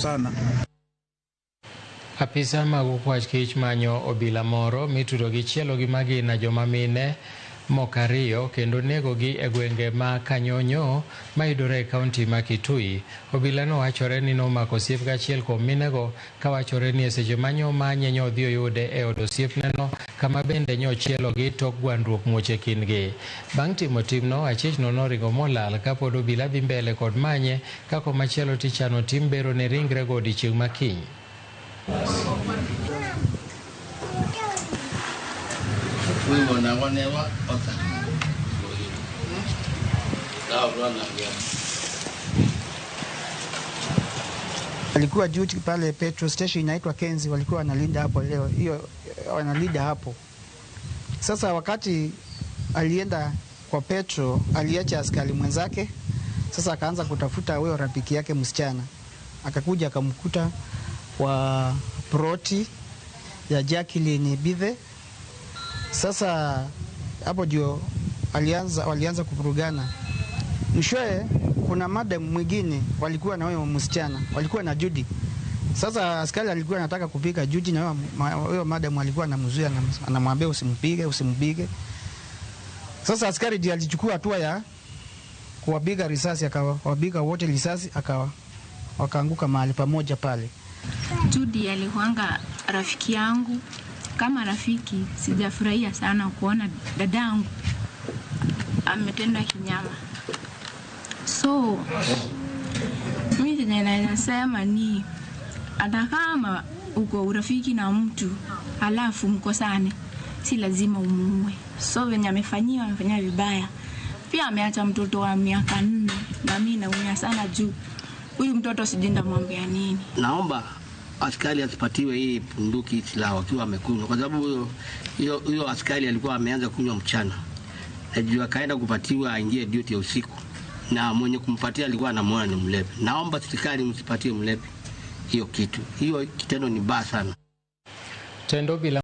Sana. Apisa mag okwach kich manyo obila moro mitudo gi chielo gi magina joma mine moko ariyo kendo negogi e gwenge ma Kanyonyo mayudore e kaunti ma Kitui. Obilano wachore ni nomako osiep gachiel kuom minego kawachore ni e seche ma nyomanye nyodhi oyude e od osiepneno kama bende nyochielogi tok gwandruok muoch e kindgi. Bang' timo timno, achiechno noringo molal kapod obila dhi mbele kod manye ka komachielo tichano tim bero ne ringrego odiechieng' ma kiny. Alikuwa duty pale petrol station inaitwa Kenzi, walikuwa wanalinda hapo leo hiyo, wanalinda hapo. Sasa wakati alienda kwa petro, aliacha askari mwenzake. Sasa akaanza kutafuta huyo rafiki yake msichana, akakuja akamkuta kwa proti ya Jacqueline Bithe. Sasa hapo ndio walianza kuvurugana. Mwishowe kuna madam mwingine walikuwa na huyo msichana, walikuwa na Judy. Sasa askari alikuwa anataka kupiga Judy na huyo madam alikuwa anamzuia, anamwambia usimpige, usimpige. Sasa askari ndiye alichukua hatua ya kuwapiga risasi, akawapiga wote risasi, akawa wakaanguka mahali pamoja pale. Judy alikuanga rafiki yangu. Kama rafiki, sijafurahia sana kuona dadangu ametenda kinyama. So mimi chenye naweza sema ni hata kama uko urafiki na mtu alafu mkosane, si lazima umuue. So venye amefanyiwa, amefanyiwa vibaya. Pia ameacha mtoto wa miaka 4 na mimi naumia sana juu huyu mtoto sijui nitamwambia nini. Naomba askari asipatiwe hii bunduki, silaha akiwa amekunywa, kwa sababu huyo askari alikuwa ameanza kunywa mchana, na juu akaenda kupatiwa aingie duty ya usiku, na mwenye kumpatia alikuwa anamuona ni mlevi. Naomba serikali msipatie mlevi hiyo kitu, hiyo kitendo ni baya sana. Tendo bila